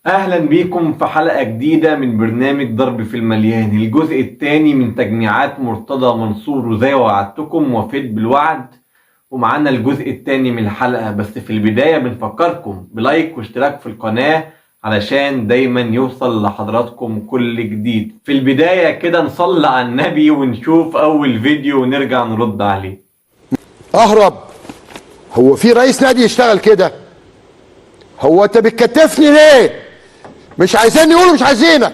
اهلا بيكم في حلقة جديدة من برنامج ضرب في المليان، الجزء الثاني من تجميعات مرتضى منصور. وزي وعدتكم وفيت بالوعد ومعانا الجزء الثاني من الحلقة. بس في البداية بنفكركم ب like واشتراك في القناة علشان دايما يوصل لحضراتكم كل جديد. في البداية كده نصلي على النبي ونشوف اول فيديو ونرجع نرد عليه. اهرب. هو في رئيس نادي يشتغل كده؟ هو انت بتكتفني ليه؟ مش عايزين يقولوا مش عايزينك،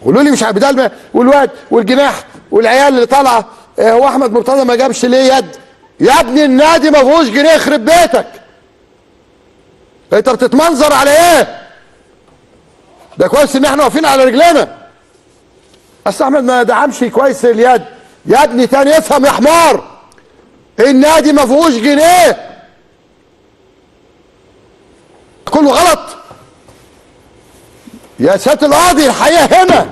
قولوا لي مش بدل ما والواد والجناح والعيال اللي طالعه. هو احمد مرتضى ما جابش ليه يد؟ يا ابني النادي ما فيهوش جنيه، يخرب بيتك. انت بتتمنظر على ايه؟ ده كويس ان احنا واقفين على رجلنا. اصل احمد ما دعمش كويس اليد. يا ابني تاني افهم يا حمار، النادي ما فيهوش جنيه، كله غلط يا سيادة القاضي. الحقيقة هنا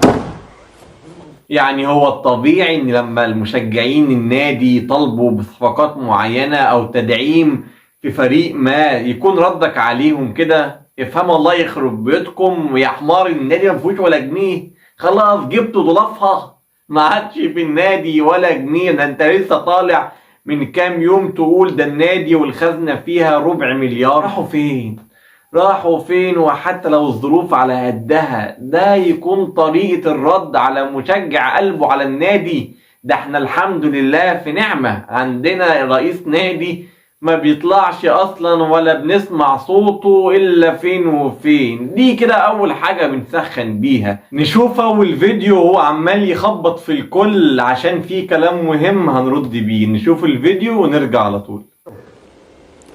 يعني هو الطبيعي ان لما المشجعين النادي يطالبوا بصفقات معينة او تدعيم في فريق ما يكون ردك عليهم كده؟ افهموا الله يخرب بيتكم يا حمار، النادي ما فيهوش ولا جنيه، خلاص جبتوا ضلافها، ما عادش في النادي ولا جنيه. ده انت لسه طالع من كام يوم تقول ده النادي والخزنة فيها ربع مليار. راحوا فين؟ راحوا فين؟ وحتى لو الظروف على قدها ده يكون طريقة الرد على مشجع قلبه على النادي؟ ده احنا الحمد لله في نعمة، عندنا رئيس نادي ما بيطلعش اصلا ولا بنسمع صوته الا فين وفين. دي كده اول حاجة بنسخن بيها. نشوف اول فيديو هو عمال يخبط في الكل عشان في كلام مهم هنرد بيه. نشوف الفيديو ونرجع على طول.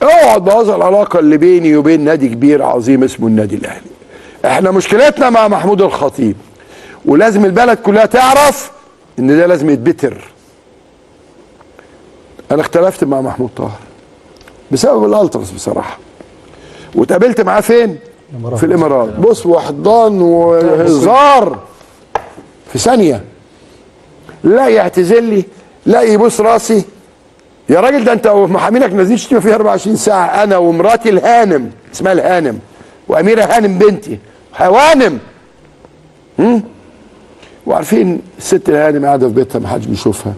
اوعى تبوظ العلاقة اللي بيني وبين نادي كبير عظيم اسمه النادي الاهلي. احنا مشكلتنا مع محمود الخطيب، ولازم البلد كلها تعرف ان ده لازم يتبتر. انا اختلفت مع محمود طاهر بسبب الالتراس بصراحة، واتقابلت معاه فين؟ في الامارات. بص، وحضان وهزار في ثانية، لا يعتذر لي لا يبوس راسي. يا راجل ده انت ومحامينك نازلين شتيمه فيها 24 ساعة. انا ومراتي الهانم، اسمها الهانم، واميره هانم بنتي هوانم، وعارفين الست الهانم قاعدة في بيتها ما حدش بيشوفها،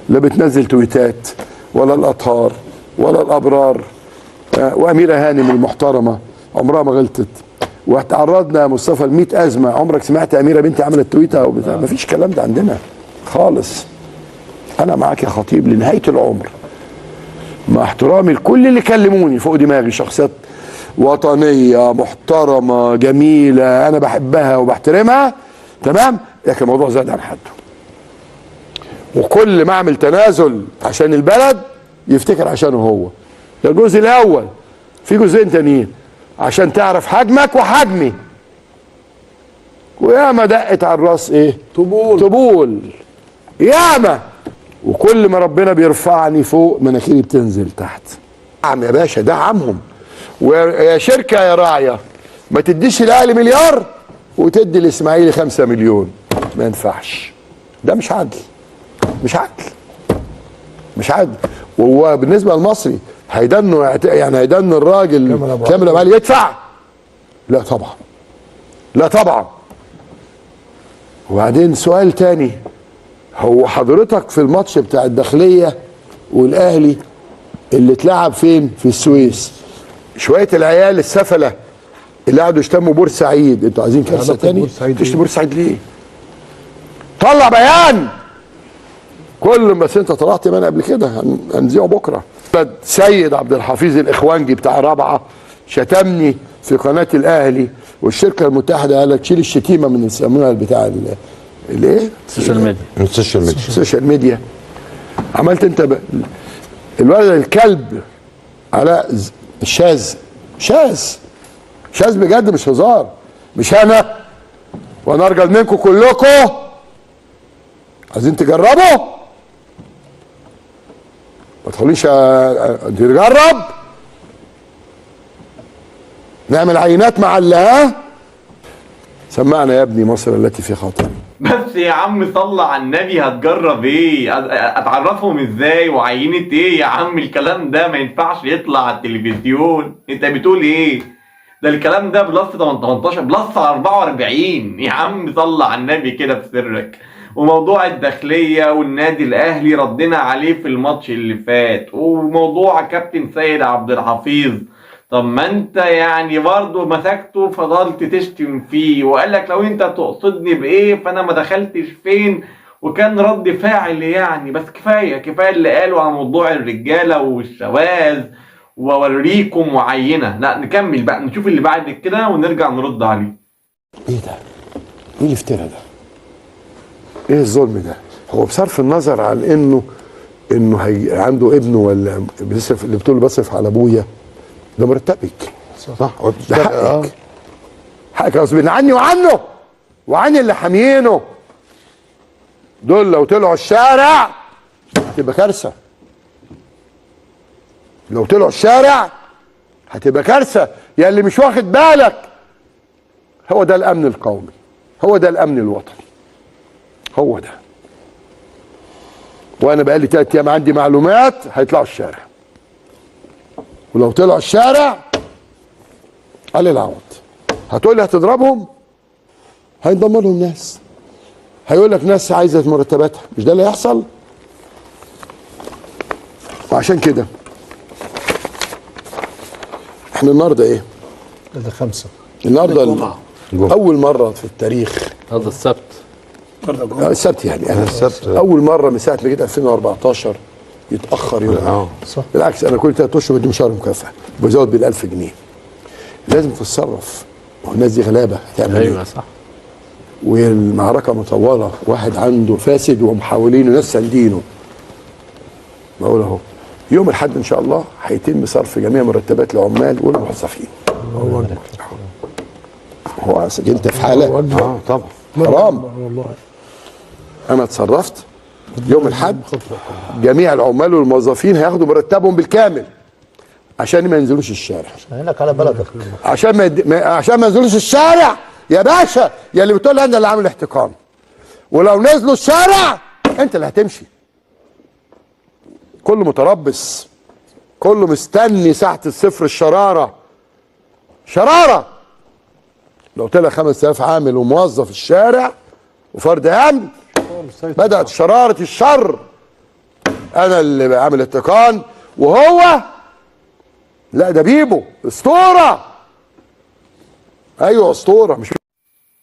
لا بتنزل تويتات ولا الاطهار ولا الابرار. واميره هانم المحترمة عمرها ما غلطت. وتعرضنا يا مصطفى ل 100 ازمة، عمرك سمعت اميره بنتي عملت تويته او بتاع؟ ما فيش الكلام ده عندنا خالص. انا معاك يا خطيب لنهاية العمر، مع احترامي لكل اللي كلموني فوق دماغي، شخصيات وطنية محترمه جميلة انا بحبها وبحترمها، تمام، لكن الموضوع زاد عن حده. وكل ما اعمل تنازل عشان البلد يفتكر عشانه هو. ده الجزء الاول. في جزئين تانيين عشان تعرف حجمك وحجمي. وياما دقت على الراس ايه؟ طبول طبول ياما. وكل ما ربنا بيرفعني فوق مناخيري بتنزل تحت. عم يا باشا، ده عمهم. ويا شركة يا راعيه، ما تديش الاهلي مليار وتدي الاسماعيلي 5 مليون، ما ينفعش. ده مش عدل، مش عدل، مش عدل. وهو بالنسبة للمصري هيدنوا، يعني هيدنوا الراجل كامل ابو علي يدفع؟ لا طبعا، لا طبعا. وبعدين سؤال تاني، هو حضرتك في الماتش بتاع الداخلية والاهلي اللي اتلعب فين؟ في السويس، شوية العيال السفله اللي قعدوا يشتموا بورسعيد، انتوا عايزين كارثة تاني؟ تشتم بورسعيد ليه؟ طلع بيان. كل ما انت طلعت بيان قبل كده هنذيعه بكره. سيد عبد الحفيظ الاخوانجي بتاع رابعه شتمني في قناة الاهلي، والشركة المتحدة قالت شيل الشتيمة من يسموها بتاع الايه؟ ال social media. ال social media. ال social media. عملت انت الولد الكلب علاء الشاذ، شاذ شاذ بجد، مش هزار، مش انا، وانا ارجل منكم كلكم. عايزين تجربوا؟ ما تخليش تجرب، نعمل عينات مع اللي ها. سمعنا يا ابني مصر التي في خاطري. بس يا عم صلى على النبي، هتجرب ايه؟ اتعرفهم ازاي؟ وعينة ايه يا عم؟ الكلام ده ما ينفعش يطلع على التلفزيون. انت بتقول ايه؟ ده الكلام ده plus 18 plus 44 يا عم، صلى على النبي كده في سرك. وموضوع الداخلية والنادي الأهلي ردنا عليه في الماتش اللي فات، وموضوع كابتن سيد عبد الحفيظ، طب ما انت يعني برضه مسكته فضلت تشتم فيه، وقال لك لو انت تقصدني بايه فانا ما دخلتش فين، وكان رد فاعل يعني. بس كفاية كفاية اللي قاله عن موضوع الرجالة والشواذ ووريكم معينة. لا نكمل بقى، نشوف اللي بعد كده ونرجع نرد عليه. ايه ده؟ ايه الافتراء ده؟ ايه الظلم ده؟ هو بصرف النظر عن انه هي عنده ابنه ولا بيصرف، اللي بتقول بصرف على ابويا، ده مرتبك صح، ده حقك، حقك غصب عني وعنه وعن اللي حامينه دول. لو طلعوا الشارع هتبقى كارثة، لو طلعوا الشارع هتبقى كارثة يا اللي مش واخد بالك. هو ده الامن القومي، هو ده الامن الوطني، هو ده. وانا بقالي 3 ايام عندي معلومات هيطلعوا الشارع، ولو طلعوا الشارع علي العوض. هتقول لي هتضربهم؟ هينضم لهم ناس، هيقول لك ناس عايزه مرتباتها، مش ده اللي هيحصل؟ وعشان كده احنا النهارده ايه؟ ده 5 النهارده اول مرة في التاريخ، هذا السبت، السبت يعني، انا السبت اول مرة من ساعة ما جيت 2014 يتاخر يوم. صح. بالعكس انا كل 3 اشهر بديهم شهر مكافاة، بزود بال1000 جنيه. لازم تتصرف، والناس دي غلابة هتعمل ايه؟ ايوه صح. والمعركة مطولة، واحد عنده فاسد ومحاولينه ناس ساندينه. بقول اهو يوم الاحد ان شاء الله هيتم صرف جميع مرتبات العمال والموظفين. الله اكبر. هو انت في حاله طبعا حرام والله. انا اتصرفت يوم الاحد جميع العمال والموظفين هياخدوا مرتبهم بالكامل عشان ما ينزلوش الشارع. عينك على بلدك. عشان ما عشان ما ينزلوش الشارع يا باشا، يا اللي بتقول انا اللي عامل احتقان. ولو نزلوا الشارع انت اللي هتمشي. كله متربص، كله مستني ساعة الصفر، الشرارة شرارة. لو طلع 5000 عامل وموظف الشارع وفرد امن، بدأت شرارة الشر. انا اللي بعمل احتقان وهو لا، ده بيبو اسطورة. ايوه اسطورة. مش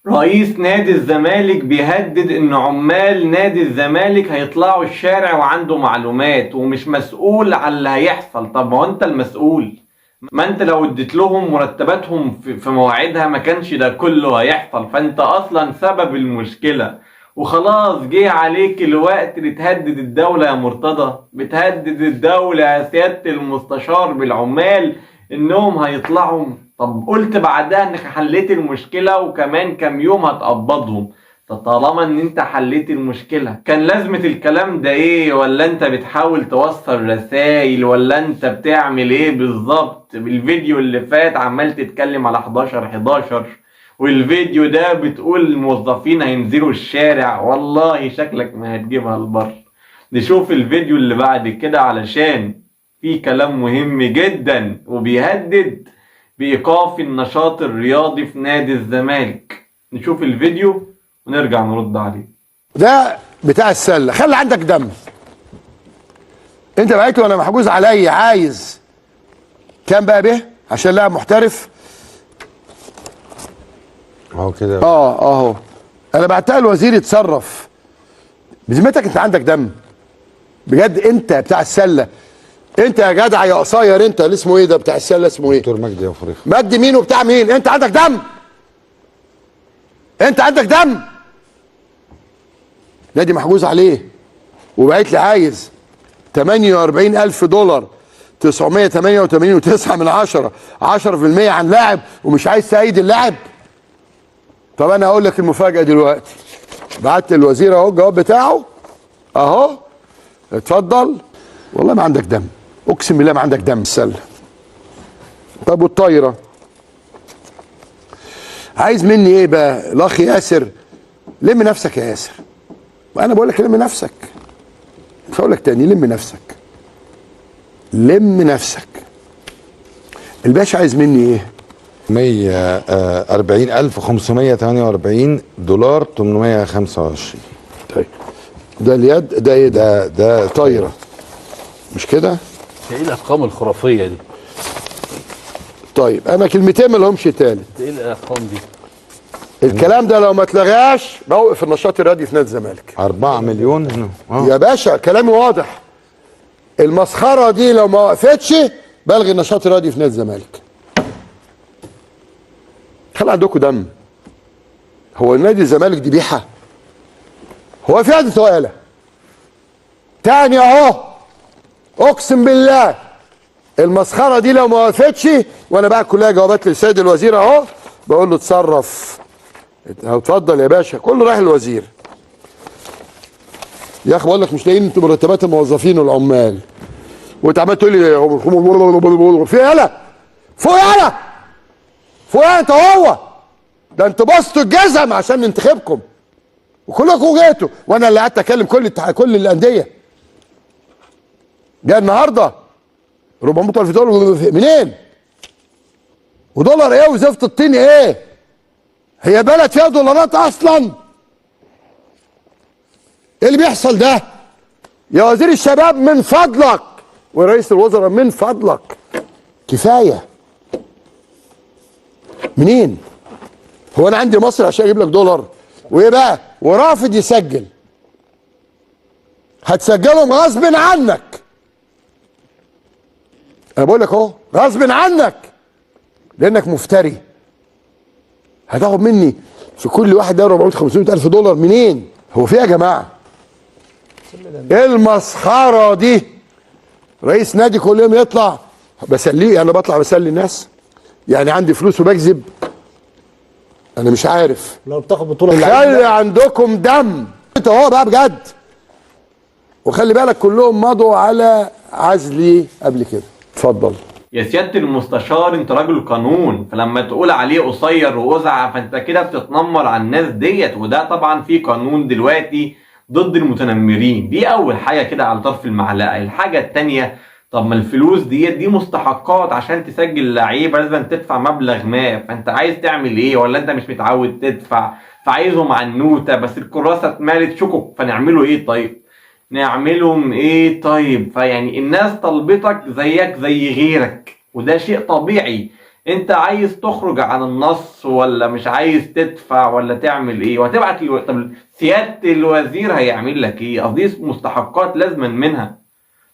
رئيس نادي الزمالك بيهدد ان عمال نادي الزمالك هيطلعوا الشارع وعنده معلومات ومش مسؤول على اللي هيحصل. طب ما هو انت المسؤول، ما انت لو اديت لهم مرتباتهم في مواعيدها ما كانش ده كله هيحصل، فانت اصلا سبب المشكلة. وخلاص جه عليك الوقت اللي تهدد الدولة يا مرتضى، بتهدد الدولة يا سيادة المستشار بالعمال انهم هيطلعوا. طب قلت بعدها انك حليت المشكلة وكمان كام يوم هتقبضهم. طب طالما ان انت حليت المشكلة كان لازمة الكلام ده ايه؟ ولا انت بتحاول توصل رسائل؟ ولا انت بتعمل ايه بالظبط؟ بالفيديو اللي فات عمال تتكلم على 11/11، والفيديو ده بتقول الموظفين هينزلوا الشارع. والله شكلك ما هتجيبها البر. نشوف الفيديو اللي بعد كده علشان في كلام مهم جدا وبيهدد بإيقاف النشاط الرياضي في نادي الزمالك. نشوف الفيديو ونرجع نرد عليه. ده بتاع السلة، خلي عندك دم. انت بعت له انا محجوز عليا، عايز كام بقى به عشان لاعب محترف اهو كده. اهو انا بعتها الوزير يتصرف. بذمتك انت عندك دم بجد؟ انت بتاع السلة، انت يا جدع يا قصير، انت اللي اسمه ايه ده بتاع السلة اسمه ايه؟ دكتور مجدي يا فريق. مجدي مين وبتاع مين؟ انت عندك دم؟ انت عندك دم؟ نادي محجوز عليه وبعت لي عايز 48,000 دولار 988.9 10% عن لاعب، ومش عايز تأيد اللاعب. طب انا هقول لك المفاجأة دلوقتي. بعت الوزير اهو الجواب بتاعه اهو، اتفضل. والله ما عندك دم، اقسم بالله ما عندك دم. السلة. طب والطايره عايز مني ايه بقى الاخ ياسر؟ لم نفسك يا ياسر، وانا بقول لك لم نفسك، مش هقول لك تاني، لم نفسك، لم نفسك. الباشا عايز مني ايه؟ 140,548 دولار 825. طيب ده اليد، ده ايه ده؟ ده طايره مش كده؟ ايه الارقام الخرافية دي؟ طيب انا كلمتين ما لهمش تالت. ايه الارقام دي؟ الكلام ده لو ما اتلغاش بوقف النشاط الرياضي في نادي الزمالك. 4 مليون هنا. يا باشا كلامي واضح. المسخره دي لو ما وقفتش بلغي النشاط الرياضي في نادي الزمالك. خلي عندكم دم. هو نادي الزمالك دي بيحه؟ هو في عدة وقالة تاني اهو، اقسم بالله المسخره دي لو ما وقفتش، وانا بقى كلها جوابات للسيد الوزير اهو، بقول له اتصرف، اتفضل يا باشا، كله رايح للوزير. يا اخي بقول لك مش لاقيين انتوا مرتبات الموظفين والعمال، وانت عمال تقول لي في يالا فوق يالا فوق انت، هو ده انتوا بصتوا الجزم عشان ننتخبكم وكلكم جيتوا، وانا اللي قعدت اكلم كل الاندية. جاي النهارده 400,000 دولار منين؟ ودولار ايه وزفت الطين ايه؟ هي بلد فيها دولارات اصلا؟ ايه اللي بيحصل ده؟ يا وزير الشباب من فضلك، ورئيس الوزراء من فضلك، كفاية. منين؟ هو انا عندي مصر عشان اجيب لك دولار؟ وايه بقى؟ ورافض يسجل. هتسجلهم غصب عنك. انا بقول لك اهو غصب عنك، لانك مفتري. هتاخد مني في كل واحد ده 400 500 الف دولار منين؟ هو في يا جماعة؟ ايه المسخره دي؟ رئيس نادي كل يوم يطلع بسليه، انا بطلع بسلي الناس؟ يعني عندي فلوس وبكذب؟ انا مش عارف. لو بتاخد بطوله خلي عندكم دم انت هو بقى بجد. وخلي بالك كلهم مضوا على عزلي قبل كده. اتفضل يا سيادة المستشار، انت راجل قانون، فلما تقول عليه قصير وقزعه فانت كده بتتنمر على الناس ديت، وده طبعا في قانون دلوقتي ضد المتنمرين. دي اول حاجة كده على طرف المعلقة. الحاجة الثانية، طب ما الفلوس ديت دي مستحقات، عشان تسجل لعيبة لازم تدفع مبلغ ما، فانت عايز تعمل ايه؟ ولا انت مش متعود تدفع فعايزهم على النوته، بس الكراسة اتمالت شكك، فنعمله ايه طيب؟ نعملهم ايه طيب؟ فيعني الناس طلبتك زيك زي غيرك، وده شيء طبيعي. انت عايز تخرج عن النص ولا مش عايز تدفع ولا تعمل ايه؟ وهتبعت طب سيادة الوزير هيعمل لك ايه؟ قصدي مستحقات لازما منها،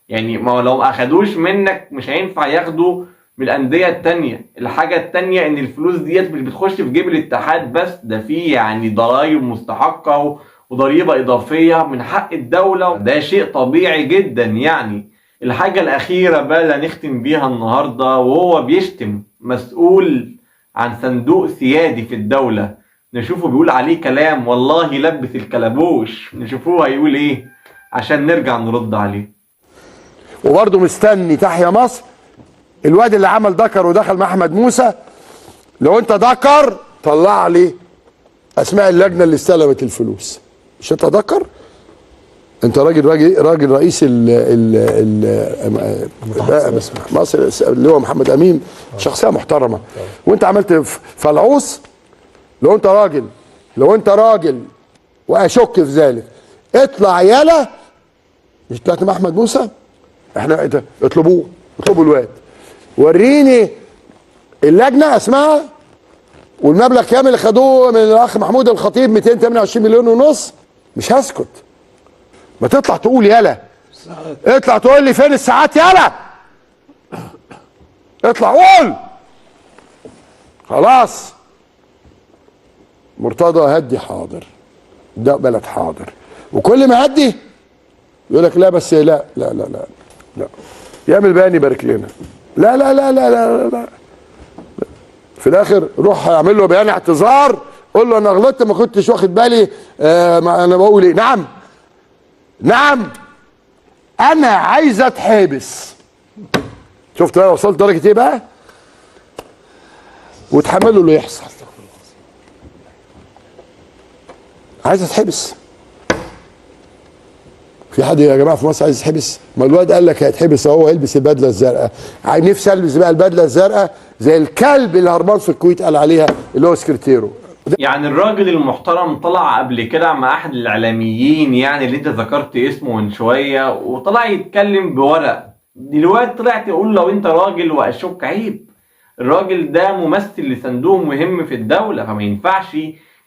يعني ما لو ما اخدوش منك مش هينفع ياخدوا من الاندية التانية. الحاجة التانية ان الفلوس ديت مش بتخش في جيب الاتحاد بس، ده في يعني ضرايب مستحقه وضريبه اضافية من حق الدولة، ده شيء طبيعي جدا. يعني الحاجة الاخيرة بقى اللي هنختم بيها النهارده، وهو بيشتم مسؤول عن صندوق سيادي في الدولة، نشوفه بيقول عليه كلام والله لبس الكلبوش، نشوفوه هيقول ايه عشان نرجع نرد عليه. وبرضه مستني تحيا مصر الواد اللي عمل دكر ودخل مع احمد موسى. لو انت دكر طلع لي اسماء اللجنة اللي استلمت الفلوس. مش انت دكر؟ انت راجل راجل راجل رئيس ال ال ال مصر اللي هو محمد امين، شخصية محترمه، وانت عملت فلعوص. لو انت راجل، لو انت راجل واشك في ذلك، اطلع يالا. مش طلعت مع احمد موسى؟ احنا اطلبوه، اطلبوا الواد، وريني اللجنة اسمها والمبلغ كام اللي خدوه من الاخ محمود الخطيب، 228 مليون ونص. مش هسكت. ما تطلع تقول يالا، اطلع تقول لي فين الساعات يالا، اطلع قول. خلاص مرتضى هدي حاضر، ده بلد حاضر، وكل ما هدي يقول لك لا بس لا لا لا لا لا، يعمل بيان يبارك لنا، لا لا لا لا لا لا. في الاخر روح اعمل له بيان اعتذار، قول له انا غلطت ما كنتش واخد بالي، انا بقول ايه. نعم نعم، انا عايز اتحبس. شفت بقى وصلت درجه ايه بقى؟ وتحملوا اللي يحصل. عايز اتحبس. في حد يا جماعة في مصر عايز يتحبس؟ ما الواد قال لك هيتحبس اهو، هيلبس البدلة الزرقاء. نفسي البس بقى البدلة الزرقاء زي الكلب اللي هربان في الكويت قال عليها اللي هو سكرتيره. يعني الراجل المحترم طلع قبل كده مع احد الاعلاميين يعني اللي انت ذكرت اسمه من شوية، وطلع يتكلم بورق. دلوقتي طلع تقول لو انت راجل واشك، عيب. الراجل ده ممثل لصندوق مهم في الدولة، فما ينفعش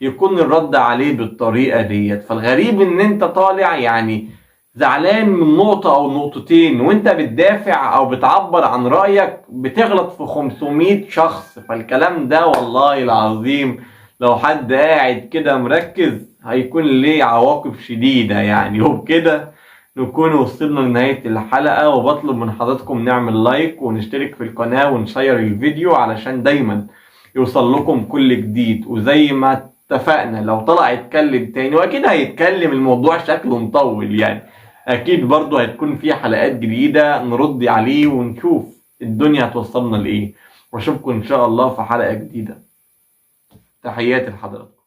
يكون الرد عليه بالطريقة ديت. فالغريب ان انت طالع يعني زعلان من نقطة او نقطتين، وانت بتدافع او بتعبر عن رأيك بتغلط في 500 شخص. فالكلام ده والله العظيم لو حد قاعد كده مركز هيكون ليه عواقب شديدة يعني. وبكده نكون وصلنا لنهاية الحلقة، وبطلب من حضراتكم نعمل لايك ونشترك في القناة ونشير الفيديو علشان دايما يوصل لكم كل جديد. وزي ما اتفقنا لو طلع يتكلم تاني، واكيد هيتكلم، الموضوع شكله مطول يعني، اكيد برضو هتكون في حلقات جديدة نرد عليه ونشوف الدنيا هتوصلنا لايه. واشوفكم ان شاء الله في حلقة جديدة. تحياتي لحضراتكم.